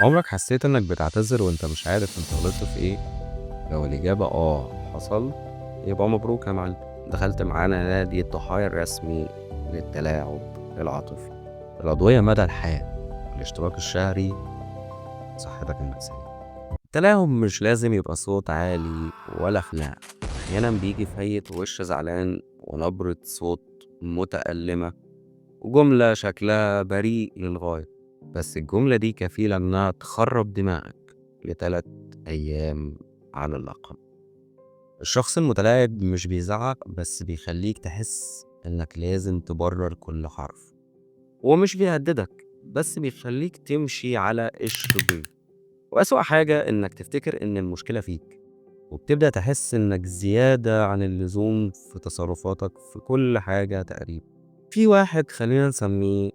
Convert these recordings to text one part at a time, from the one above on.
عمرك حسيت إنك بتعتذر وأنت مش عارف أنت غلطت في إيه؟ لو الإجابة آه حصل، يبقى مبروك يا معلم، دخلت معانا نادي الضحايا الرسمي للتلاعب العاطفي. العضوية مدى الحياة، الاشتراك الشهري، صحتك النفسية. التلاعب مش لازم يبقى صوت عالي ولا خناق، أحيانا بيجي في هيئة وش زعلان ونبرة صوت متألمة وجملة شكلها بريء للغاية، بس الجملة دي كفيلة إنها تخرب دماغك ل3 أيام على الأقل. الشخص المتلاعب مش بيزعق، بس بيخليك تحس إنك لازم تبرر كل حرف، ومش بيهددك بس بيخليك تمشي على قشر بيض. وأسوأ حاجة إنك تفتكر إن المشكلة فيك، وبتبدأ تحس إنك زيادة عن اللزوم في تصرفاتك في كل حاجة تقريبا. في واحد خلينا نسميه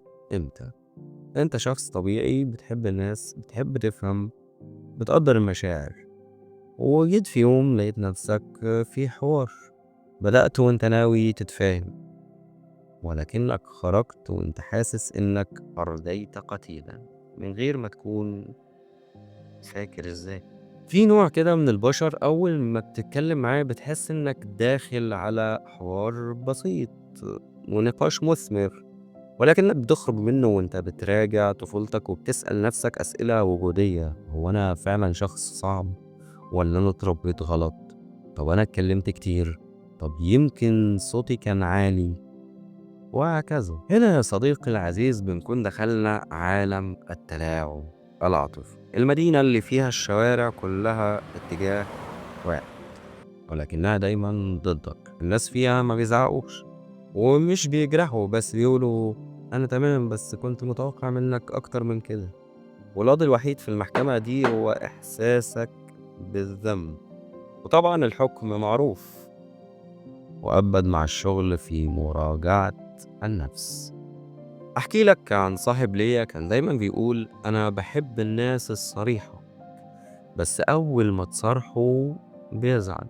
أنت شخص طبيعي، بتحب الناس، بتحب تفهم، بتقدر المشاعر، وجيت في يوم لقيت نفسك في حوار بدأت وانت ناوي تتفاهم، ولكنك خرجت وانت حاسس انك أرديت قتيلا من غير ما تكون فاكر ازاي. في نوع كده من البشر أول ما بتتكلم معاه بتحس انك داخل على حوار بسيط ونقاش مثمر، ولكنك بتخرج منه وانت بتراجع طفولتك وبتسأل نفسك أسئلة وجودية. هو أنا فعلا شخص صعب ولا أنا اتربيت غلط؟ طب أنا اتكلمت كتير؟ طب يمكن صوتي كان عالي؟ وهكذا. هنا يا صديقي العزيز بنكون دخلنا عالم التلاعب العاطفي، المدينة اللي فيها الشوارع كلها اتجاه واحد ولكنها دايما ضدك. الناس فيها ما بيزعقوش ومش بيجرحوا، بس بيقولوا أنا تمام بس كنت متوقع منك أكتر من كده. والقاضي الوحيد في المحكمة دي هو إحساسك بالذنب، وطبعا الحكم معروف، وأبد مع الشغل في مراجعة النفس. أحكي لك عن صاحب ليا كان دايما بيقول أنا بحب الناس الصريحة، بس أول ما تصارحه بيزعل،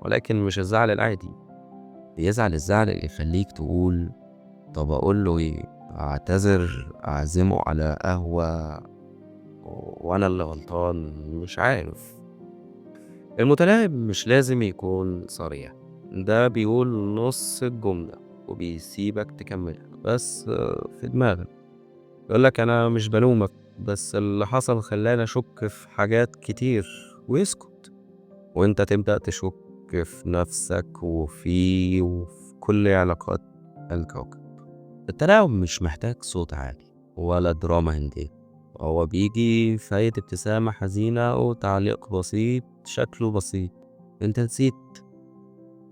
ولكن مش الزعل العادي، بيزعل الزعل اللي يخليك تقول طب أقول له إيه؟ أعتذر؟ أعزمه على قهوة؟ وأنا اللي غلطان؟ مش عارف. المتلاعب مش لازم يكون صريح، ده بيقول نص الجملة وبيسيبك تكملها بس في دماغك. يقولك أنا مش بلومك، بس اللي حصل خلاني أشك في حاجات كتير، ويسكت، وأنت تبدأ تشك في نفسك وفي كل علاقات الكوكب. التلاعب مش محتاج صوت عالي ولا دراما هندية، هو بيجي في هيئة ابتسامة حزينة وتعليق بسيط شكله بسيط، انت نسيت؟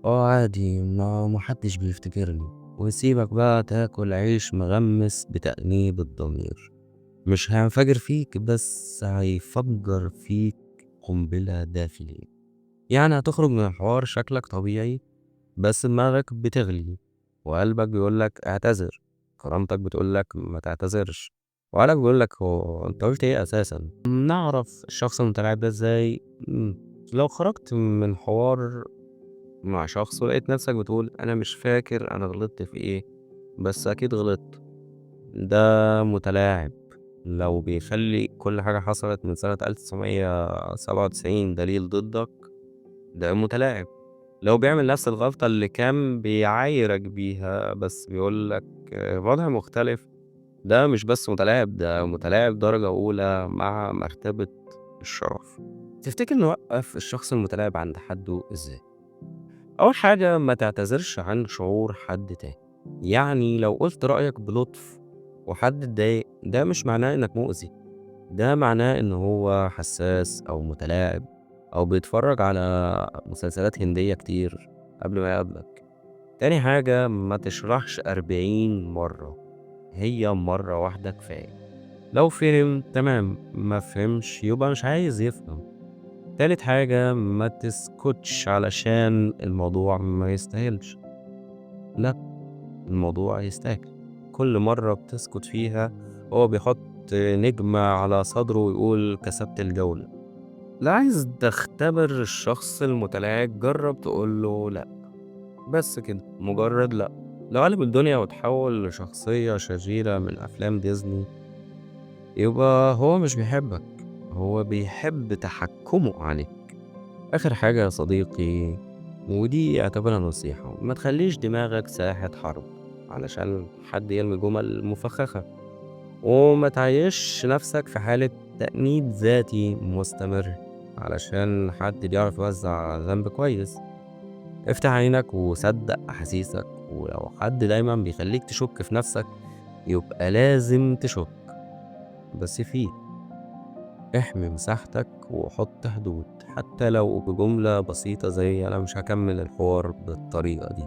عادي، ما محدش بيفتكرني، ويسيبك بقى تاكل عيش مغمس بتأنيب الضمير. مش هينفجر فيك، بس هيفجر فيك قنبلة داخلية. يعني هتخرج من الحوار شكلك طبيعي، بس دماغك بتغلي، وقلبك بيقولك اعتذر، كرامتك بتقولك ما تعتذرش، وعقلك بيقولك هو انت قلت ايه اساسا. نعرف الشخص المتلاعب ده ازاي؟ لو خرجت من حوار مع شخص ولقيت نفسك بتقول انا مش فاكر انا غلطت في ايه، بس اكيد غلطت، ده متلاعب. لو بيخلي كل حاجة حصلت من سنة 1997 دليل ضدك، ده متلاعب. لو بيعمل نفس الغلطة اللي كان بيعايرك بيها بس بيقولك وضع مختلف، ده مش بس متلاعب، ده متلاعب درجة أولى مع مرتبة الشرف. تفتكر نوقف الشخص المتلاعب عند حده إزاي؟ أول حاجة، ما تعتذرش عن شعور حد تاني. يعني لو قلت رأيك بلطف وحد اتضايق، ده مش معناه إنك مؤذي، ده معناه إن هو حساس أو متلاعب أو بيتفرج على مسلسلات هندية كتير قبل ما يقابلك. تاني حاجة، ما تشرحش 40 مرة، هي مرة واحدة كفاية. لو فهم تمام، ما فهمش يبقى مش عايز يفهم. تالت حاجة، ما تسكتش علشان الموضوع ما يستاهلش. لا، الموضوع يستاهل. كل مرة بتسكت فيها هو بيحط نجمة على صدره ويقول كسبت الجولة. لا عايز تختبر الشخص المتلاعب، جرب تقول له لا، بس كده، مجرد لا. لو قلب الدنيا وتحول لشخصية شريرة من أفلام ديزني، يبقى هو مش بيحبك، هو بيحب تحكمه عليك. آخر حاجة يا صديقي، ودي اعتبرها نصيحة، ما تخليش دماغك ساحة حرب علشان حد يرمي جمل مفخخة، وما تعيش نفسك في حالة تأنيب ذاتي مستمر علشان حد بيعرف يوزع ذنب كويس. افتح عينك وصدق أحاسيسك، ولو حد دايما بيخليك تشك في نفسك يبقى لازم تشك بس فيه. احمي مساحتك وحط حدود، حتى لو بجملة بسيطة زي أنا مش هكمل الحوار بالطريقة دي.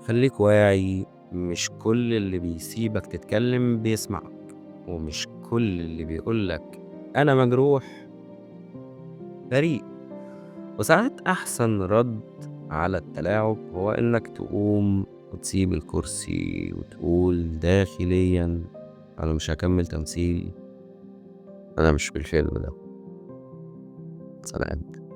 خليك واعي، مش كل اللي بيسيبك تتكلم بيسمعك، ومش كل اللي بيقولك أنا مجروح بريء. وساعات أحسن رد على التلاعب هو إنك تقوم وتسيب الكرسي وتقول داخليا أنا مش هكمل تمثيل، أنا مش في الفيلم ده. سلام.